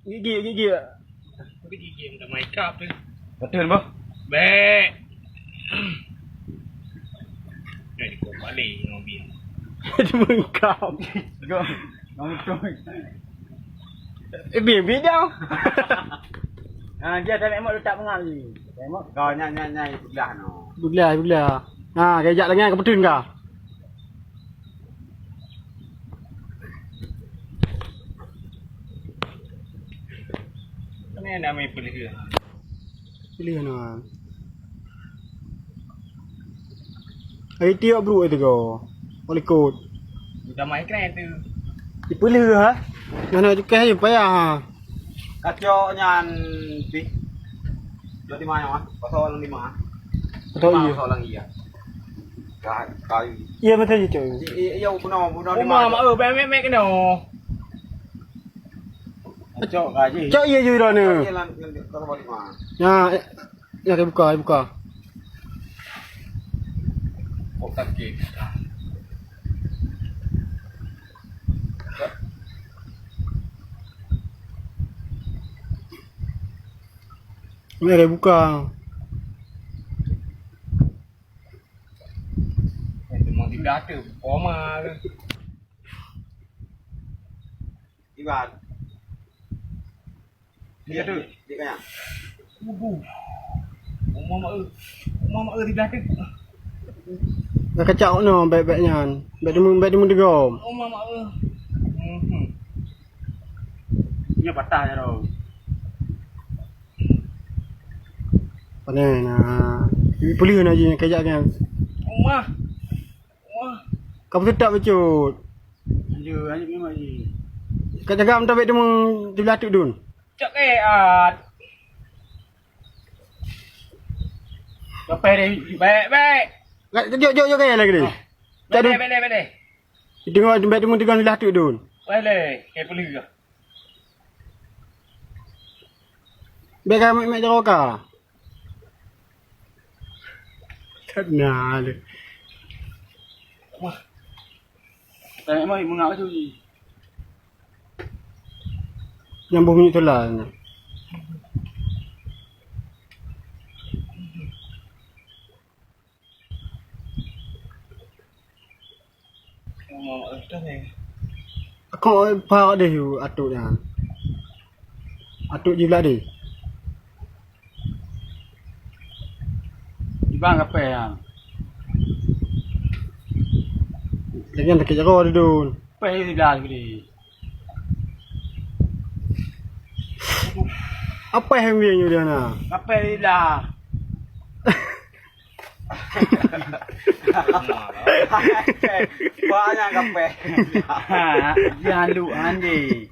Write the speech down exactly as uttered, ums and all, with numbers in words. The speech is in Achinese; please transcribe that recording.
Gigi, gigi. Tapi gigi yang udah main cup tu. Betul, boh. Bek. Jadi kau balik ngopi. Jadi mengkam. Go. Ngomong tu. Eh, bi, bi dah. Ha, dia tak nak letak pengal ni. Tengok. Kau nyan, nyan, nyan, belah no. Belah, belah. Ha, kejak lagi ke betul kah? Ni nama pilih dia. Pilih na. Ai tiok bru itu go. Olikot. Udah main kena itu. Dipilih ha? Mana juga payah ha. Kacok nyan pi. Dua lima nyawa. Pasal lima. Atau iya. Soalan iya. Ka-, kayu. Iya, betul je, Cok. I-, i-, iya, bunuh, bunuh ni Uma mah. Mak, eh, bang, mek, mek kena. Cok, kaji. Cok, iya, jujur ni. Iya, lan, lan, kalau balik mah. Ya, eh, ya, dia buka, dia buka. Kok tak ke? Ni dia buka. Itu mau tiga tu, koma ke? Iban. Dia tu. Dia kaya. Ubu. Uma mak eu. Uma mak eu tiga tu. Dah kacak no bek-bek nyan. Bek timun, bek timun digom. Uma mak eu. Mhm. Nya patah ya, Rom. Pane na. Pulih na ji kejak kan. Uma. Uma. Kau betul tak becut? Anjur, anjur memang ji. Kau jaga minta bek timun di belah tu dun. Cok ke at. Cok pe deh, baik, baik. Jok, jok, jok, jok, lagi ni. Ah. Bele, bele, bele. Tengok, bek timun tiga belah tu dun. Bele, kayak pulih ke? Bek kami mek jaroka. Tenang. Wah. Tengok mai mengak tu ji. Nyambung minyak telan. Aku pa deh yu atuk nyan. Atuk ji belah deh. Ibang kape nyan. Lagi nyan sakit jaroe didun. Pe ji belah deh. Apa yang dia nyu dia na? Kape ji belah. Banyak kape. Ha, dia lu anjing.